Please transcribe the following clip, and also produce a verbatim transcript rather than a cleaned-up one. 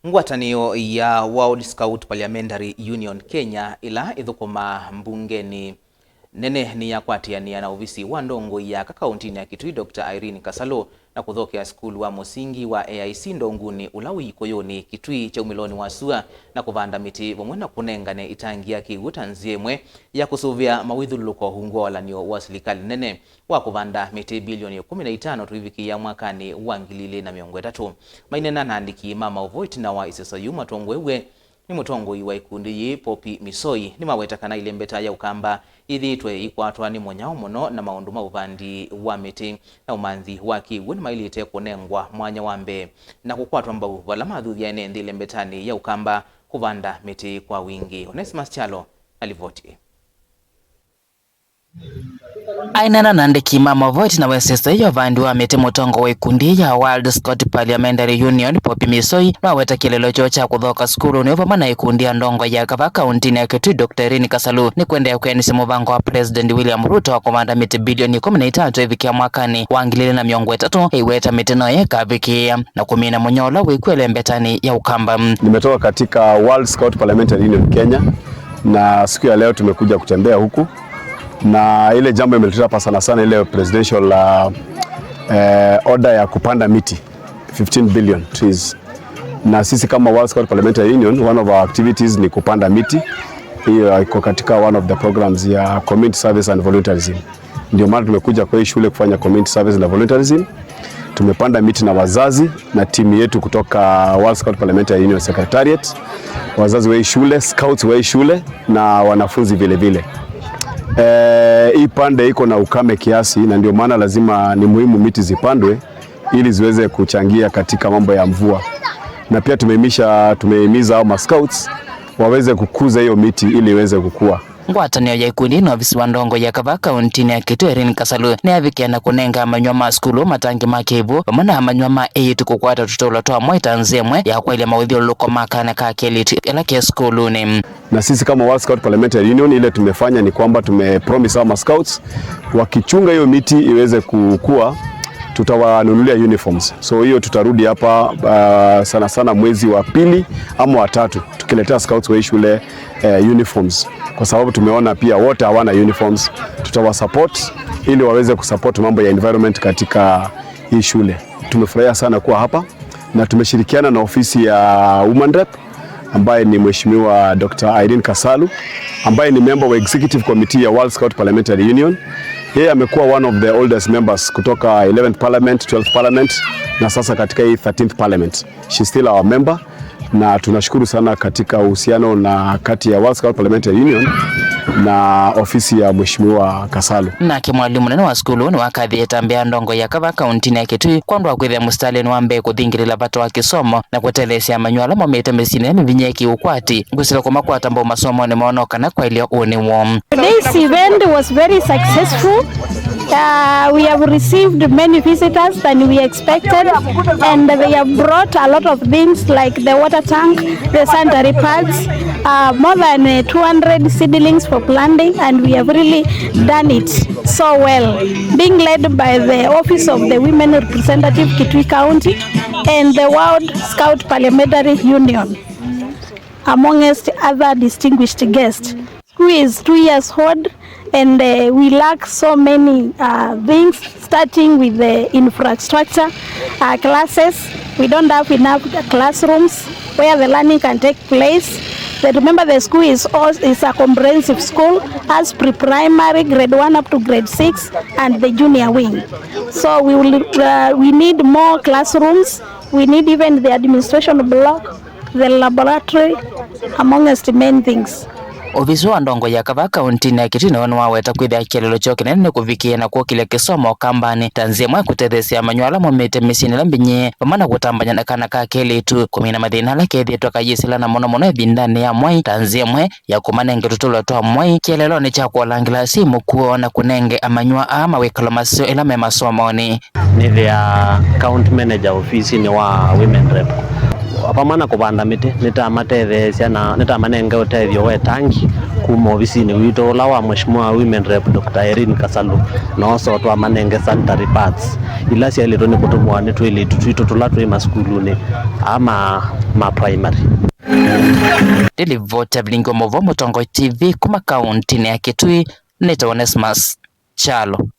Ngwatanĩo ya World Scout Parliamentary Union Kenya, ĩla ĩthũkũmaa mbungenĩ nene, nĩyakwatĩanĩa na ovisi wa ndongoi ya aka kaũntĩnĩ ya Kitui, Doctor Irene Kasalu, na kũthokea sukulu wa mũsingi wa A I C Ndongunĩ, ũla wĩ Ikũyũnĩ, Kitui, kyaumĩlonĩ wa sua, na kũvanda mĩtĩ, vamwe na kũnengane ĩtangi ya kĩw'ũ ta nzĩa ĩmwe ya kũsũvĩa mawĩthyũlũlũko ungu wa ũalanĩo wa silikalĩ nene wa kũvanda mĩtĩ bilioni ĩkũmi na itano tũivikĩĩa mwakanĩ wa ngili ilĩ na mĩongo ĩtatũ. Maineena na andĩki ma maũvoo ĩtina wa ĩseso yĩu matongoew'e nĩ mũtongoi wa ikundi yĩĩ, Poppy Misoi, nĩmaweta kana ĩlembeta ya Ũkamba yĩthĩĩtwe ĩikwatwa nĩ mũnyao mũno na maũndũ ma ũvandi wa mĩtĩ na ũmanthi wa kĩw'ũ nĩmaĩlĩte kũnengwa mwanya wa mbee na kũkwatwa mbau vala mathuthya ene nthĩ ĩlembetanĩ ya Ũkamba kũvanda mĩtĩ kwa wingĩ. Onesimus Kyalo na livoti ĩĩ. Aineena na andĩki ma maũvoo ĩtina wa ĩseso ya ũvandi wa mĩtĩ, mũtongoi wa ikundi ya World Scout Parliamentary Union, Poppy Misoi, nĩwaweta kĩeleelo kyoo kya kũthoka sukulunĩ vamwe na ikundi ya ndongoi ya aka kaũntĩnĩ ya Kitui, Doctor Irene Kasalu, nĩkũendeea kwĩanĩsya mũvango wa President William Ruto wa kũvanda mĩtĩ bilioni ĩkũmi na itano ĩvikĩa mwakanĩ wa ngili ilĩ na mĩongo ĩtatũ, ĩiweta mĩtĩ no ĩkavikĩĩa na kũmina mũnyao ũla wĩkw'o ĩlembetanĩ ya Ũkamba. Nimetoka katika World Scout Parliamentary Union Kenya, na siku ya leo tumekuja kutembea huku, na ile jambo imetuleta hapa sana sana ile presidential, uh, eh, order ya kupanda miti fifteen billion trees. Na sisi kama World Scout Parliamentary Union, one of our activities ni kupanda miti. Hiyo iko katika one of the programs ya community service and volunteerism. Ndio maana tumekuja kwa hii shule kufanya community service na volunteerism. Tumepanda miti na wazazi na timu yetu kutoka World Scout Parliamentary Union Secretariat, wazazi wa hii shule, scouts wa hii shule na wanafunzi vile vile. Eh, hii pande iko na ukame kiasi, na ndio maana lazima, ni muhimu miti zipandwe ili ziweze kuchangia katika mambo ya mvua. Na pia tumeimisha, tumehimiza hao ma scouts waweze kukuza hiyo miti ili iweze kukua. Ngwatanĩo ya ikundi na ovisi wa ndongoi ya aka kaũntĩnĩ ya Kitui, Irene Kasalu, nĩyavikĩa na kũnenga amanyĩw'a ma sukulu matangi ma kĩw'ũ vamwe na amanyĩw'a ma eĩtu kũkwata tũtũlo twa mwai ta nzĩa ĩmwe ya kwaĩlya mawĩthyũlũlũko ma kana ka kelĩtu ĩla ke sukulunĩ. Na sisi kama World Scout Parliamentary Union, ile tumefanya ni kwamba tumepromise hao ma scouts, wakichunga hiyo miti iweze kukua, tutawanunulia uniforms. So hiyo tutarudi hapa, uh, sana sana mwezi wa pili ama wa tatu, tukiletea scouts wa hii shule, eh, uniforms, kwa sababu tumeona pia wote hawana uniforms. Tutawasupport ili waweze kusupport mambo ya environment katika hii shule. Tumefurahia sana kuwa hapa na tumeshirikiana na ofisi ya Women Rep, ambaye ni Mheshimiwa Doctor Irene Kasalu, ambaye ni member wa Executive Committee ya World Scout Parliamentary Union. Yeye amekuwa one of the oldest members kutoka eleventh Parliament, twelfth Parliament, na sasa katika hii thirteenth Parliament. She's still our member, na tunashukuru sana katika uhusiano na kati ya World Scout Parliamentary Union na ofisi ya Mheshimiwa Kasalu. Nake mwalimu mũnene wa sukulu nĩwakathĩĩte ĩtambya ya ndongoi ya aka kaũntĩnĩ ya Kitui kwa ũndũ wa kwĩthĩa mũsitalĩnĩ wa mbee kũthingĩlĩla vata wa kĩsomo na kũtetheesya amanyĩw'a ala maumĩte mĩsyĩnĩ ĩla mĩvinyĩĩki ũkwati, ngwĩsĩla kũmakwata mbau masomonĩ moo no kana kwaĩlya ũnĩ woo. This event was very successful. Uh, we have received many visitors than we expected, and they have brought a lot of things like the water tank, the sanitary pads, uh, more than, uh, two hundred seedlings for planting, and we have really done it so well, being led by the Office of the Women Representative, Kitui County, and the World Scout Parliamentary Union, amongst other distinguished guests. School is two years old, and, uh, we lack so many, uh, things, starting with the infrastructure, uh, classes. We don't have enough classrooms where the learning can take place. That, remember, the school is all, is a comprehensive school, has pre-primary, grade one up to grade six, and the junior wing. So we will, uh, we need more classrooms. We need even the administration block, the laboratory, amongst many things. Ovisi wa ndongoi ya aka kaũntĩnĩ ya Kitui nĩwaweta kwĩthĩa kĩeleelo kyoo kĩnene nĩ kũvikĩĩa na kũkĩlya kĩsomo Ũkambanĩ ta nzĩa ĩmwe ya kũtetheesya amanyĩw'a ala maumĩte mĩsyĩnĩ ĩla mĩvinyĩĩki vamwe na kũtambany'a na kana ka kelĩtu, kũmina mathĩna ala kethĩĩtwe kayĩsĩla na mũno mũno ĩvindanĩ ya mwai ta nzĩa ĩmwe ya kũmanenge tũtũlo twa mwai kĩeleelonĩ kya kũola ngilasi, mũkuo na kũnenge amanyĩw'a aa mawĩkalo maseo ĩla me masomonĩ. Nĩthĩaa county manager ofisinĩ wa Women Rep. Vamwe na kũvanda mĩtĩ, nĩtamatetheesya na nĩtamanenge ũtethyo wa ĩtangi kuma ovisinĩ witũ ũla wa Mheshimiwa Women Rep Doctor Irene Kasalu, na also twamanenge sanitary pads ila syaĩlĩtwe nĩ kũtũmĩwa nĩ twĩlĩtu twitũ tũla twĩ masukulunĩ aa ma, ma primary. Ndĩlivoti ya vilingi wa maũvoo Mũtongoi T V kuma kaũntĩnĩ ya Kitui, nĩtawa Onesmus Kyalo.